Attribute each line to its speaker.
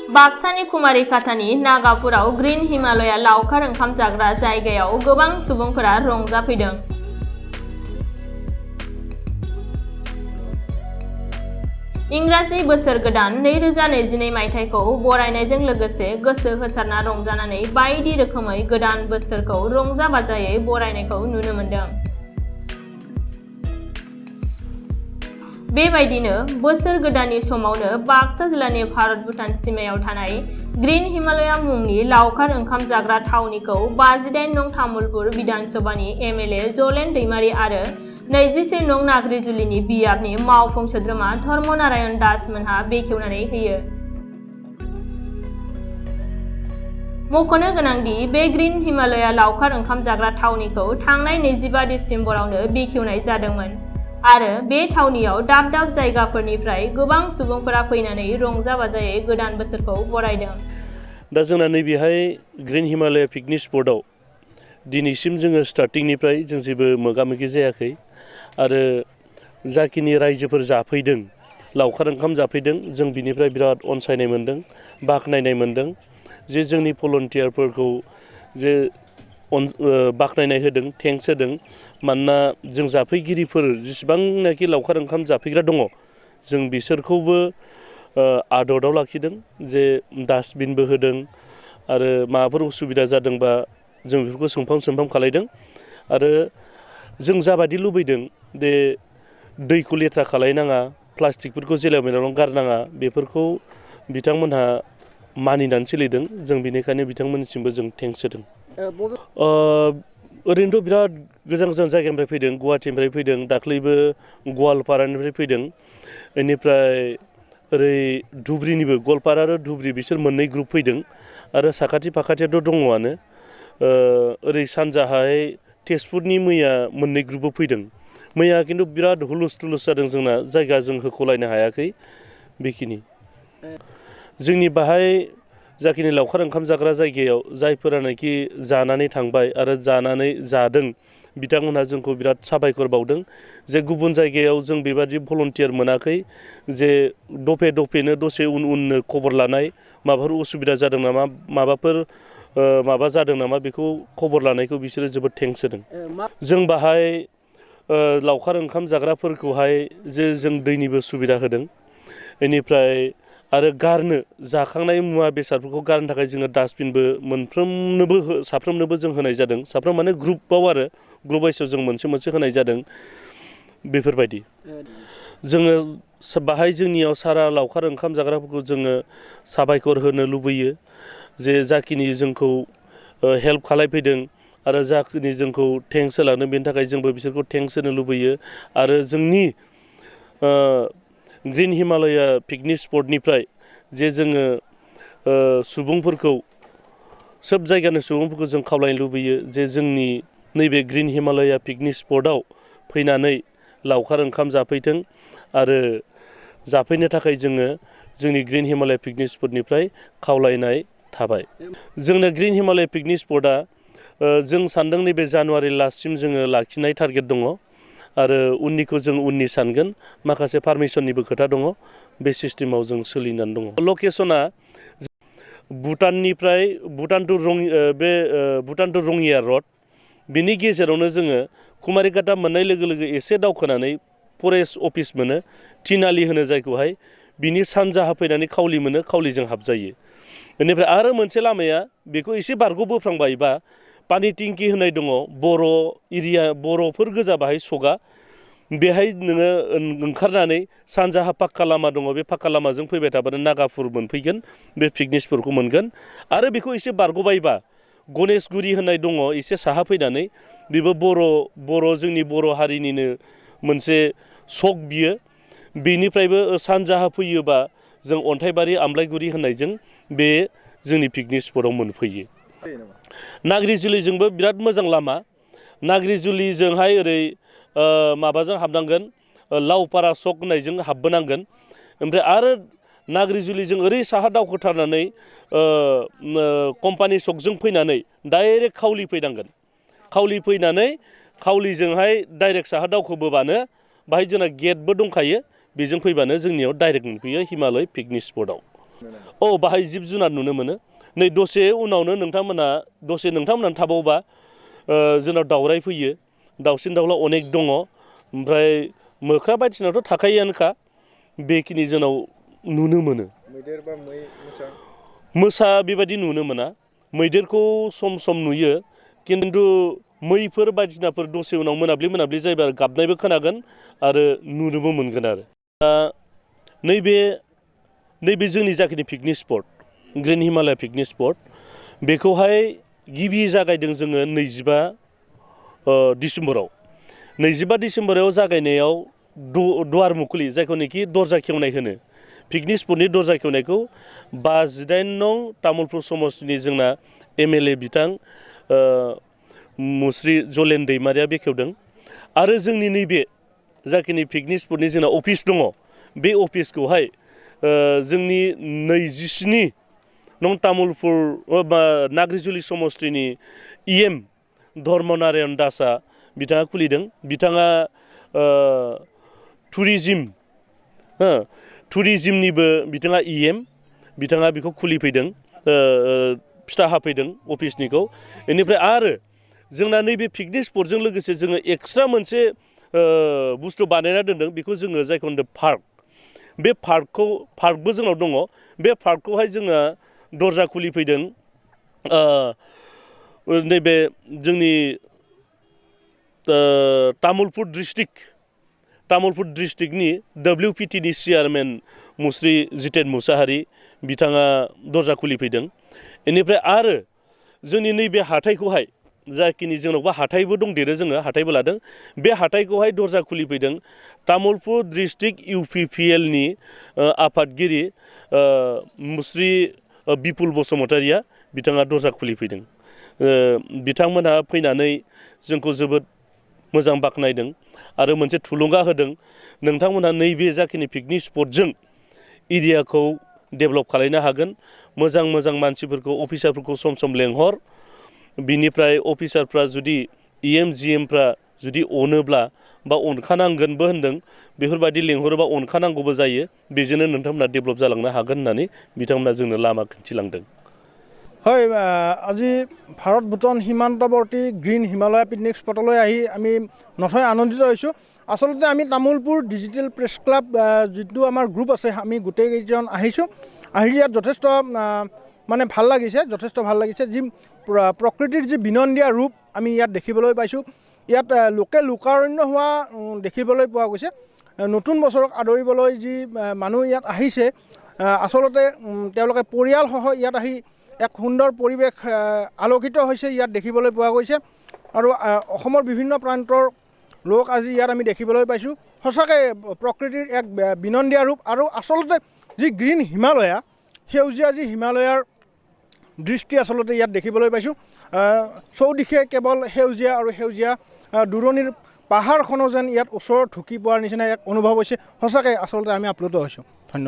Speaker 1: बाक्सानि कुमारी खाथानि नागापुराव green Himalaya लावखार ओंखाम जाग्रा जायगायाव गोबां सुबुंफोरा रंजाफैदों। इंराजि बोसोर गोदान 2022 मायथाइखौ बरायनायजों लोगोसे गोसो होसारना रंजानानै बायदि रोखोमै गोदान बोसोरखौ रंजा बाजायै बरायनायखौ नुनो मोन्दों। बेबायदिनो बोसोर गोदाननि समावनो बाक्सा जिल्लानि भारत भुटान सिमायाव थानाय ग्रीन हिमालया मुंनि लावखार ओंखाम जाग्रा थावनिखौ 58 नं तामुलपुर विधानसभानि एमएलए जलेन दैमारी आरो 21 नं नाग्रिजुलिनि बियाबनि मावफुं सोद्रोमा धर्मनारायण दास मोनहा बेखेवनानै होयो। मख'नो गोनांदि बे ग्रीन हिमालया लावखार ओंखाम जाग्रा थावनिखौ थांनाय 25 डिसेम्बरावनो बेखेवनाय जादोंमोन आरो बे थावनियाव दाब दाब जायगाफोरनिफ्राय गोबां सुबुंफोरा फैनानै रंजा बाजायै गोदान बोसोरखौ बरायदों।
Speaker 2: दा जोंना नैबेहाय ग्रीन हिमालया पिकनिक स्पटआव दिनैसिम जोङो स्टार्टिंनिफ्राय जों जेबो मोगा-मोगि जायाखै आरो जाखिनि रायजोफोर जाफैदों लावखार ओंखाम जाफैदों जों बिनिफ्राय बिराद अनसायनाय मोन्दों, बाख्नायनाय मोन्दों जे जोंनि भलन्टियारफोरखौ जे बाख्नायनाय होदों, थेंक्स होदों। मानोना जों जाफैगिरिफोर जेसेबांनाखि लावखार ओंखाम जाफैग्रा दङ जों बिसोरखौबो आदराव लाखिदों, जे डास्टबिनबो होदों आरो माबाफोर उसुबिदा जादोंबा जों बेफोरखौ सोंफाम खालायदों आरो जों जाबादि लुबैदों दे दैखौ लेथ्रा खालायनाङा, प्लास्टिकफोरखौ जेराव मेरावनो गारनाङा, बेफोरखौ बिथांमोनहा मानिनानै सोलिदों। जों बेनिखायनो बिथांमोननिसिमबो जों थेंक्स होदों। ओरैनोथ' बिराद गोजान गोजान जायगानिफ्राय फैदों, गुवाहाटीनिफ्राय फैदों, दाख्लैबो गवालपारानिफ्राय फैदों, बेनिफ्राय ओरै धुब्रिनिबो, गवालपारा आरो धुब्रि बिसोर मोननै ग्रुप फैदों आरो साखाथि फाखाथियाथ' दङआनो। ओरै सानजाहाय तेजपुरनि मैया मोननै ग्रुपबो फैदों। मैया खिन्थु बिराद हुलुस थुलुस जादों जोंना, जायगा जों होख'लायनो हायाखै बेखिनि। जोंनि बाहाय जाखिनि लावखार ओंखाम जाग्रा जायगायाव जायफोरानाखि जानानै थांबाय आरो जानानै जादों बिथांमोनहा जोंखौ बिराद साबायखर बावदों जे गुबुन जायगायाव जों बेबादि भलन्टियार मोनाखै, जे दफेनो दसे उननो खबर लानाय, माबाफोर उसुबिदा जादों नामा, माबाफोर माबा जादों नामा बेखौ खबर लानायखौ बिसोरो जोबोद थेंक्स होदों। जों बाहाय लावखार ओंखाम जाग्राफोरखौहाय जे जों दैनिबो सुबिदा होदों, बेनिफ्राय आरो गारनो जाखांनाय मुवा बेसादफोरखौ गारनो थाखाय जोङो डास्टबिनबो साफ्रोमनोबो जों होनाय जादों। साफ्रोम माने ग्रुपाव आरो ग्रुप वाइसआव जों मोनसे होनाय जादों। बेफोरबायदि जोङो बाहाय जोंनियाव सारा लावखार ओंखाम जाग्राफोरखौ जोङो साबायखर होनो लुबैयो जे जाखिनि जोंखौ हेल्प खालायफैदों आरो जाखिनि जोंखौ थेंक्स होलांदों बेनि थाखाय जोंबो बिसोरखौ थेंक्स होनो लुबैयो। आरो जोंनि ग्रीन हिमालया पिकनिक स्पटनिफ्राय जे जोङो सुबुंफोरखौ, सोब जायगानि सुबुंफोरखौ जों खावलायनो लुबैयो जे जोंनि नैबे ग्रीन हिमालया पिकनिक स्पटआव फैनानै लावखार ओंखाम जाफैथों आरो जाफैनो थाखाय जोङो जोंनि ग्रीन हिमालया पिकनिक स्पटनिफ्राय खावलायनाय थाबाय। जोंनो ग्रीन हिमालया पिकनिक स्पटआ जों सानदों नैबे जानुवारि लास्टसिम जोङो लाखिनाय टारगेट दङ आरो उननिखौ जों उननि सानगोन। माखासे पारमिसननिबो खोथा दङ, बे सिस्टेमाव जों सोलिनानै दङ। लकेसना भुटान टु रङिया रड, बिनि गेजेरावनो जोङो कुमारिघाटा मोननाय लोगो लोगो एसे दावखोनानै फरेस्ट अफिस मोनो, थिनालि होनो जायखौहाय, बिनि सानजाहा फैनानै खावलि मोनो, खावलिजों हाबजायो। बेनिफ्राय आरो मोनसे लामाया बेखौ एसे बोफ्रांबायबा पानि टिंकि होननाय दङ, बर' एरिया, बर'फोर गोजा बाहाय सगा, बेहाय नोङो ओंखारनानै सानजाहा पाक्का लामा दङ, बे पाक्का लामाजों फैबाय थाबानो नागापुर मोनफैगोन, बे पिकनिक स्पटखौ मोनगोन। आरो बेखौ एसे बारग'बायबा गणेशगुरि होननाय दङ, एसे साहा फैनानै, बेबो जोंनि बर' हारिनिनो मोनसे सक बियो। बेनिफ्रायबो सानजाहा फैयोबा जों अन्थाइबारि आमलाइगुरि होननायजों बे जोंनि पिकनिक स्पटआव मोनफैयो। नाग्रिजुलिजोंबो बिराद मोजां लामा, नाग्रिजुलिजोंहाय ओरै माबाजों हाबनांगोन, लावपारा सक होननायजों हाबबोनांगोन, ओमफ्राय आरो नाग्रिजुलिजों ओरै साहा दावखोथारनानै कम्पानि सकजों फैनानै डाइरेक्ट खावलि फैनांगोन। खावलि फैनानै खावलिजोंहाय डाइरेक्ट साहा दावखोबोबानो बाहाय जोंना गेटबो दंखायो, बेजों फैबानो जोंनियाव डाइरेक्ट मोनफैयो हिमालय पिकनिक स्पटआव। औ बाहाय जिब जुनार नुनो मोनो नै दसे उनावनो नोंथांमोना थाबावबा जोंनाव दावराय फैयो दाउसिन दाउला अनेक दङ ओमफ्राय मोख्रा बायदिसिनाथ' थाखायोआनोखा बेखिनि जोंनाव नुनो मोनो
Speaker 3: मैदेर बा मै
Speaker 2: मोसा बेबायदि नुनो मोना मैदेरखौ सम नुयो खिन्थु मैफोर बायदिसिनाफोर दसे उनाव मोनाब्लि जायोबा गाबनायबो खोनागोन आरो नुनोबो मोनगोन आरो दा नैबे जोंनि जाखिनि picnic spot green Himalaya picnic spot बेखौहाय गिबि जागायदों जोङो 25 डिसेम्बराव जागायनायाव दुवार मुखुलि जायखौनोखि दरजा खेवनाय होनो पिकनिक स्पटनि दरजा खेवनायखौ 58 नं तामुलपुर समस्तिनि जोंना MLA बिथां मुस्रि जलेन दैमारिया बेखेवदों आरो जोंनि नैबे जाखिनि पिकनिक स्पटनि जोंना अफिस दङ बे अफिसखौहाय जोंनि 27 नं तामुलपुर नाग्रिजुलि समस्तिनि EM धर्मनारायण दासआ बिथाङा खुलिदों बिथाङा टुरिजिमनिबो बिथाङा EM बिथाङा बेखौ खुलिफैदों फिथा हाफैदों अफिसनिखौ बेनिफ्राय आरो जोंना नैबे पिकनिक स्पटजों लोगोसे जोङो एक्सट्रा मोनसे बुस्थु बानायना दोनदों बेखौ जोङो जायखौ होनदों पार्क बे पार्कबो जोंनाव दङ बे पार्कखौहाय जोङो दरजा खुलिफैदों नैबे जोंनि तामुलपुर डिस्ट्रिक्टनि WPTनि चेयारमेन मुस्रि जितेन मुसाहारि बिथाङा दरजा खुलिफैदों बेनिफ्राय आरो जोंनि नैबे हाथाइखौहाय जाखिनि जोंनावबो हाथाइबो दंदेरो जोङो हाथाइबो लादों बे हाथाइखौहाय दरजा खुलिफैदों तामुलपुर डिस्ट्रिक्ट UPPLनि आफादगिरि मुस्रि बिपुल बसुमतारिया बिथाङा दरजा खुलिफैदों बिथांमोनहा फैनानै जोंखौ जोबोद मोजां बाख्नायदों आरो मोनसे थुलुंगा होदों नोंथांमोनहा नैबे जाखिनि पिकनिक स्पटजों एरियाखौ डेभेलप खालामनो हागोन मोजां मानसिफोरखौ अफिसारफोरखौ सम लेंहर बिनिफ्राय अफिसारफ्रा जुदि EM GMफ्रा जुदि अनोब्ला बा अनखानांगोनबो होनदों बेफोरबायदि लेंहरोबा अनखानांगौबो जायो बेजोंनो नोंथांमोना डेभेलप जालांनो हागोन होननानै बिथांमोना जोंनो लामा खिन्थिलांदों
Speaker 3: হয় আজি ভাৰত ভূটান সীমান্তৱৰ্তী গ্ৰীণ হিমালয় পিকনিক স্পটলৈ আহি আমি নথৈ আনন্দিত হৈছোঁ আচলতে আমি তামোলপুৰ ডিজিটেল প্ৰেছ ক্লাব যিটো আমাৰ গ্ৰুপ আছে আমি গোটেইকেইজন আহিছোঁ আহি ইয়াত যথেষ্ট মানে ভাল লাগিছে যি প্ৰকৃতিৰ যি বিনন্দীয়া ৰূপ আমি ইয়াত দেখিবলৈ পাইছোঁ ইয়াত লোকাৰণ্য হোৱা দেখিবলৈ পোৱা গৈছে নতুন বছৰক আদৰিবলৈ যি মানুহ ইয়াত আহিছে আচলতে তেওঁলোকে পৰিয়ালসহ ইয়াত আহি এক সুন্দৰ পৰিৱেশ আলোকিত হৈছে ইয়াত দেখিবলৈ পোৱা গৈছে আৰু অসমৰ বিভিন্ন প্ৰান্তৰ লোক আজি ইয়াত আমি দেখিবলৈ পাইছোঁ সঁচাকৈ প্ৰকৃতিৰ এক বিনন্দীয়া ৰূপ আৰু আচলতে যি গ্ৰীণ হিমালয়া সেউজীয়া যি হিমালয়াৰ দৃষ্টি আচলতে ইয়াত দেখিবলৈ পাইছোঁ চৌদিশে কেৱল সেউজীয়া আৰু সেউজীয়া দূৰণিৰ পাহাৰখনো যেন ইয়াত ওচৰত ঢুকি পোৱাৰ নিচিনা এক অনুভৱ হৈছে সঁচাকৈ আচলতে আমি আপ্লুত হৈছোঁ